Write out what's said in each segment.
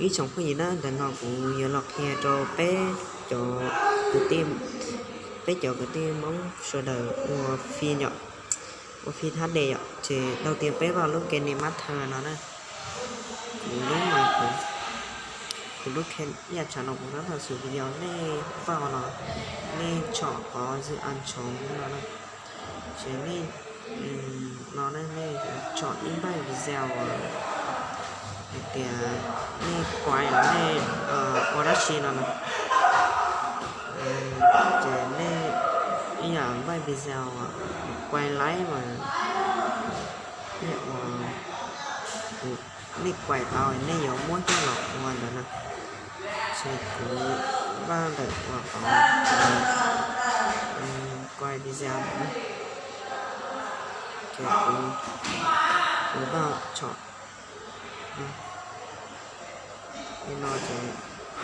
Ib tsoom phooj ywg na, ntawm no kuv yuav los qhia rau peb cov kwv tij, peb cov kwv tij Hmoob sawv daws ua phim yom, ua phim H D yom. Ces đầu tiên peb vào lub KineMaster no na. Kuv lub, kuv lub K, ib yam tsam no kuv tab tom xyuas video, nej vào no, nej chọn có dự án trống no na. Ces nej no nej chọn ib npaj video hais tias nej quay los nej ua dab tsi no na. Ces nej ib yam npaj video quay lawm mas nej ua, nej quay tau nej yuav muab coj los ua ntawd na. Ces kuv npaj ntawm uas qhov quay video na, ces kuv, kuv npaj tso li no ces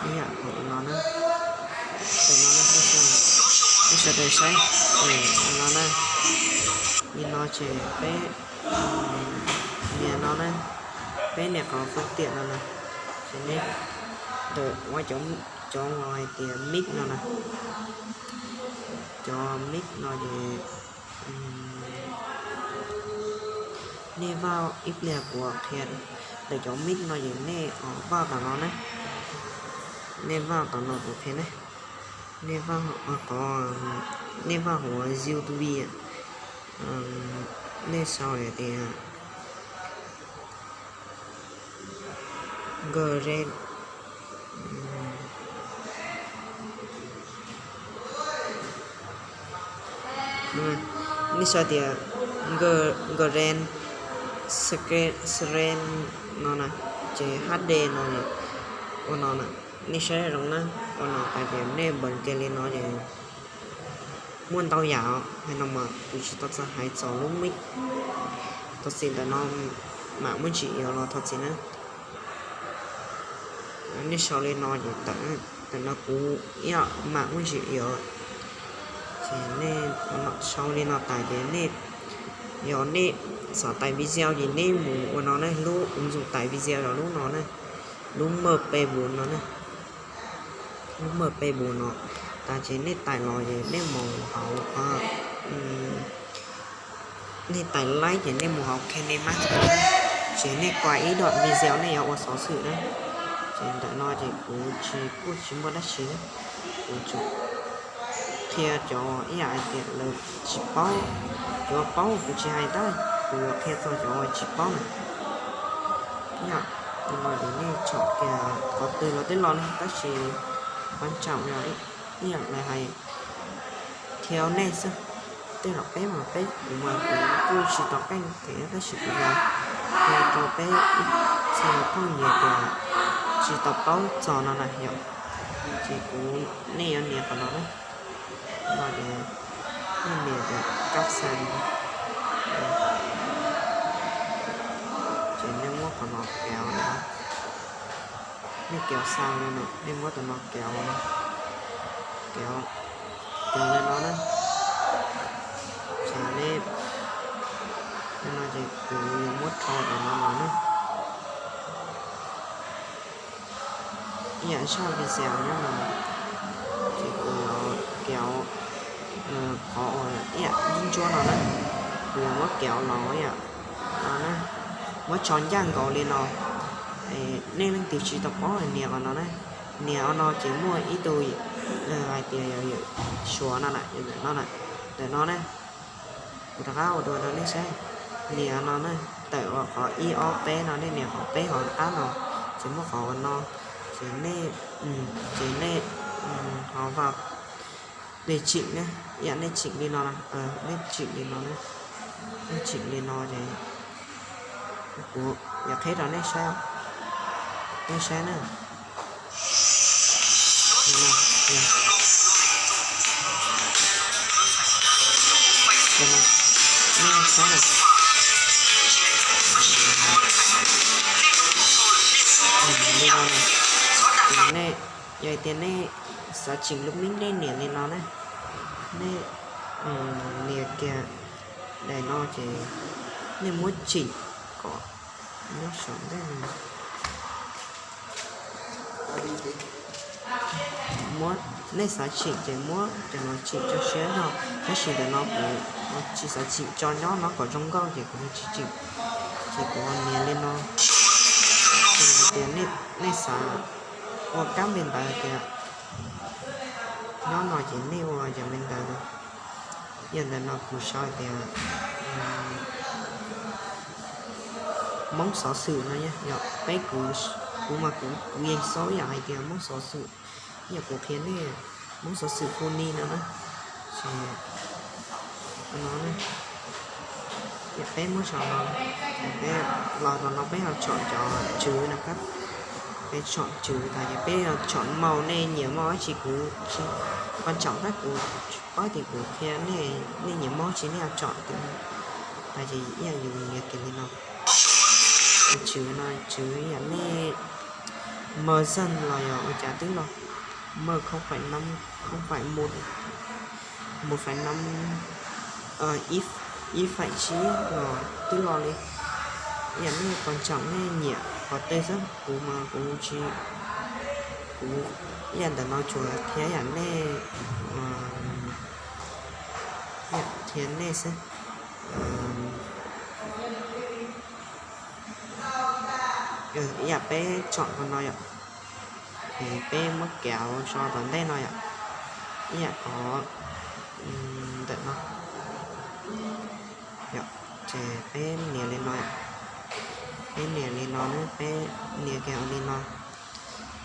ib yam no na, ntawm no na, nej sawv daws saib no na. Li no ces peb nias no na, peb nias qhov khuv tiam no na, ces nej ntawm ua cov, cov uas hais tias mic no na, cov mic no ces nej vaj ib pliag kuv qhia. Ntawm cov mic no ces nej vaj tom no na, nej vaj tom no kuv qhia ne, nej vaj qhov, nej vaj hauv YouTube, nej sau hais tias Gre nej sau tias Gre, Screen no na, ces H D no, ua no na, nej saib zoo na, ua no tas ces nej npawm kiag li no ces muaj ntau yam hais no mas kuv tsis tau txog hais txog lub mic, thov txim ntawm no mam muaj ntsis yuav los thov txim na. Nej sau li no ces tawm, tawm no kuv ib yam mam muaj ntsis yuav. Ces nej sau li no tas ces nej, yog nej xav tais video ces nej mus ua no ne, lub ứng dụng tais video los lub no ne, lub M P bốn no ne, lub M P bốn no. Tas ces nej tais los ces nej mus hauv, nej tais laib ces nej mus hauv KineMaster, ces nej quay ib đoạn video nej yuav ua xov xwm na. Ces ntawm no ces kuv tsis, kuj tsis muaj dab tsi na, kuv tsuas qhia cov ib yam hais tias lawv tsis paub, cov paub kuv tsis hais tab, kuv yuav qhia txog cov tsis paub na. Ib yam no ces nej tsom kiag qhov twg los twb los ne, tab sis quan trọng yog ib yam lawv hais thiab nej xwb. Tej zaum peb mas peb, kuv mas kuv kuj tsis tau keej thiab tab sis kuv yuav qhia rau peb ib txhia phooj ywg tias tsis tau paub txog no na yom. Ces kuv, nej yuav nias qhov no na, no ces nej nias tias caption, ces nej muab qhov no kéo na, nej kéo xa li no, nej muab tus no kéo, kéo, kéo li no na. Ces nej, no ces kuv yuav muab rho tus no los na. Ib yam zaj video nyob no, ces kuv yuav kéo qhov uas ib yam ntsuab no na, kuv yuav muab kéo los ib yam no na, muab tso ncaj nkaus li no. Nej leej twg tsis tau paub nias qhov no na, nias qhov no ces muaj ib tug hais tias yawm suav no na, yawm no na, ntawm no na. Kuv rov qab ua dua rau nej saib, nias no na, tawm uas qhov ib ob peb no, nej nias qhov peb hauv qab no, ces muaj qhov uas no, ces nej, ces nej ho vào tseem na, ib yam nej tseem li no na, nej tseem li no na, nej tseem li no ces kuv yuav qhib rau nej saib, nej saib na. Nej saib na, li no na, ces nej, yog tias nej xav tseem lub mic nej nias li no na, nej nias kiag daim no ces nej muab tseem kom nyob saum ntej no. Muab, nej xav tsim ces muab cov no tsim tso siab zog, tab sis ntawm no kuv tsis xav tsim tso nyob no kom zoo nkauj ces kuv tsis tsim, ces kuv nias li no. Ces tias nej xav ua kab npe ntawv tias nyob no ces nej ua yog npe ntawv. Yog ntawm no kuv sau tias Hmoob xov xwm no yog peb, kuv mas kuv yeej xav yam hais tias Hmoob xov xwm, yog kuv qhia nej Hmoob xov xwm funny no na. Ces no, peb muab sau no, peb los rau no peb ho tsom cov tswv no, peb tsom tswv tas ces peb ho tsom màu, nej nyiam màu dab tsi kuv tsis quan trọng, tab kuv paub tias kuv qhia nej, nej nyiam màu dab tsi nej ho tsom tias no. Tas ces ib yam yus nias kiag li no, tswv no tswv yam nej màu xanh los yog ua cas twb los, màu không phải năm, không phải một, một phẩy năm, ib phẩy chín no twb los li. Ib yam nej quan trọng nej nyiam qhov twg xwb, kuv mas kuv tsis, kuv ib yam ntawm no tsuas qhia yam nej, qhia nej xwb. Ib yam peb tsom qhov no yom, ces peb muab kéo so tom ntej no yom, ib yam qhov ntawm no yom, ces peb nias li no yom, peb nias li no na, peb nias kiag li no.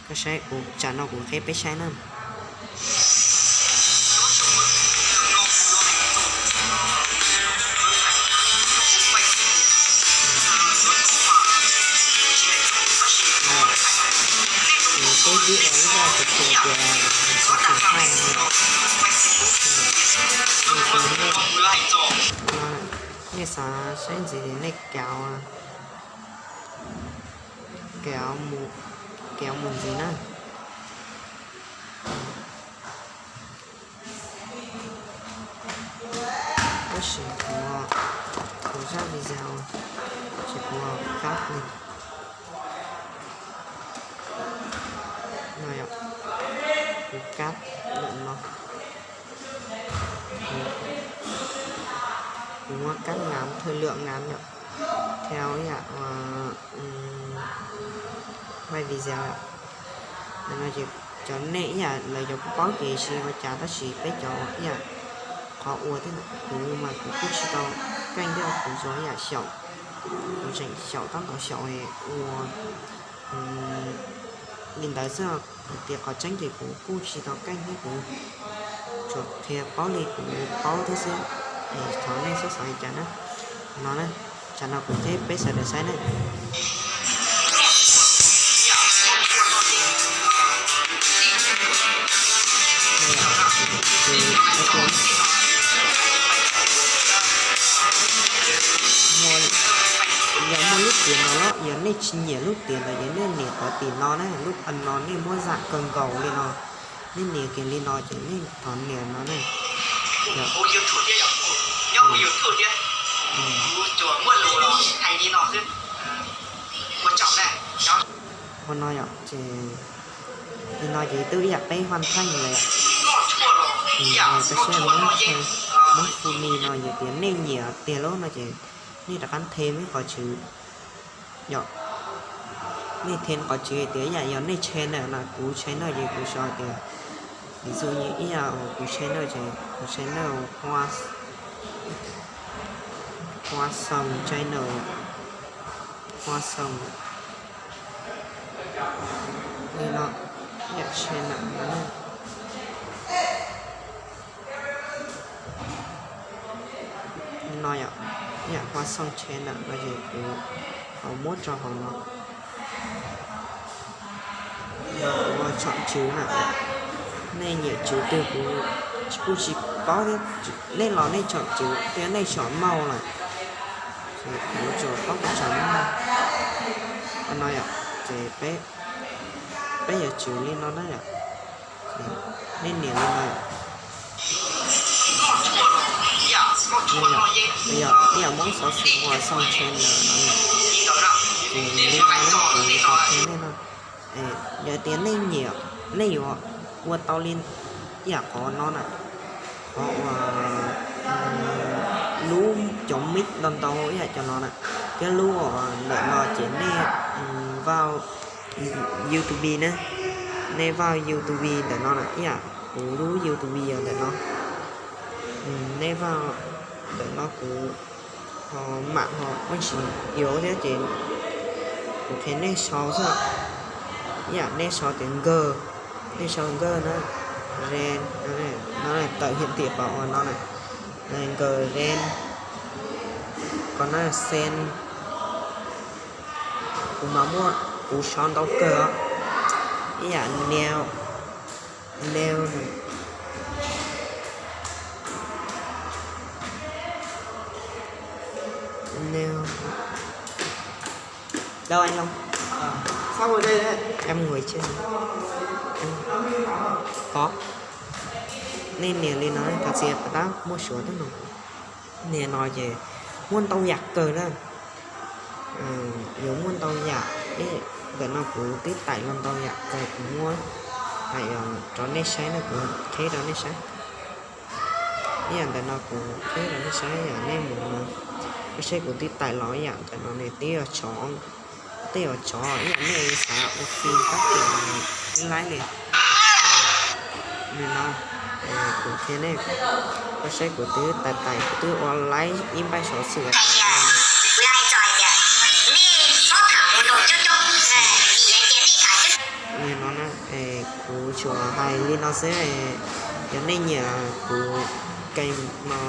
Koj saib kuv tsam no kuv qheb peb saib na. Peb twb ua ib zaj xov xwm tias xov xwm haj no, nej xav saib ntxiv nej kauv, kauv mus ntxiv na. Tab sis kuv, kuv zaj video ces kuv kab li no yom, kuv kab lawm no, kuv muab kab ngắn, thời lượng ngắn yom, theo ib yam quay video yom. Ntawm no ces cov nej ib yam lawv cov kuj paub ces tsis ua cas, tab sis peb cov ib yam qhov ua thiab, kuv mas kuv kuj tsis tau keej thiab, kuv tsuas ib yam xyaum, kuv tseem xyaum tab tom xyaum ua li ntawd xwb. Tias qhov tseeb ces kuv kuj tsis tau keej thiab, kuv tsuas qhia paub li kuv paub thiab xwb. Es thov nej txhob xav li cas na. No na, tsam no kuv qheb peb sawv daws saib na. Yog muaj lub tias no los yog nej tsis nyiam lub tias no ces nej nias qhov tim no na, lub no nej muab zam kawg nkaus li no, nej nias kiag li no ces nej thov nias no na. Ua no yom, ces li no ces twb ib yam peb hoàn thành lawm. Ces peb saib Hmoob funny no yog tias nej nyiam tiag lub no ces nej rov qab thêm ib qhov tswv yom. Nej thêm qhov tswv tias ib yam yog nej channel no, kuv channel ces kuv sau tias, ví dụ như ib yam kuv channel ces kuv channel Hoa Sông channel, Hoa Sông li no, ib yam channel no na. No yom, ib yam Hoa Sông channel no ces kuv ho muab rau hauv no. Kuv tsom tswv na, nej nyiam tswv twg kuv kuj tsis paub thiab, nej los nej tsom tswv thiab nej tsom màu lawm, ces kuv tsuas paub kuv tsom màu. No yom, ces peb, peb yuav tswv li no na yom. Nej nias li no, ib yam Hmoob xov xwm Hoa Sông channel no, ces li no na, kuv xav qhia nej no. Yog tias nej nyiam, nej yuav ua tau li ib yam qhov no na, qhov uas lub cov mic ntau ntau ib yam cov no na, thiab lub uas ntawm no ces nej vaj YouTube na, nej vaj YouTube ntawm no na, ib yam kuv lub YouTube yog ntawm no, nej vaj ntawm no kuv ho mam ho muaj tsis yuav thiab ces kuv qhia nej sau xwb, ib yam nej sau tias nkawg, nej sau nkawg na, ren, no tawm hiển thị qhov uas no na, nkawg ren, qhov no xen. Kuv mas muaj, kuv sau ntau kawg os, ib yam neo, neo, neo, đâu anh Long? Em ngồi trên. Có. Nej nias li no thov txim, tab muaj suav tib no. Nias no ces muaj ntau yam kawg na. Yuav muaj ntau yam, ntawm no kuv twb tải los ntau yam kawg, kuv muab hais rau nej saib na, kuv qheb rau nej saib. Ib yam ntawm no kuv qheb rau nej saib, yam nej mus, nej saib kuv twb tải los ib yam ntawm no ne, twb yuav tsov, twb yuav tsov ib yam nej xav ua phim tab tom laib li. Nim no kuv qhia nej, koj saib kuv twb tải tải, kuv twb ua laib ib npaij xov xwm. Nim no na, kuv tsuas hais li no xwb, yog nej nyiam kuv kênh no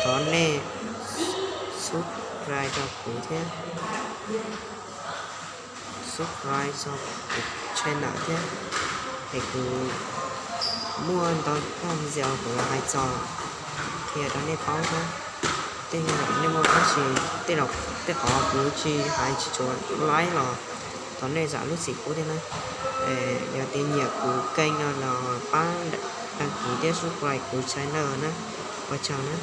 thov nej subscribe rau kuv thiab. Subscribe rau kuv channel thiab, es kuv muaj ntau zaj video kuv yuav hais txog qhia rau nej paub thiab. Tej zaum nej muaj dab tsi, tej zaum tej qhov kuv tsis hais tsis tshua laib los thov nej zam lub txim pub thiab na. Yog tias nyiam kuv kênh no los pab đăng ký thiab subscribe kuv channel na. Ua tsaug na.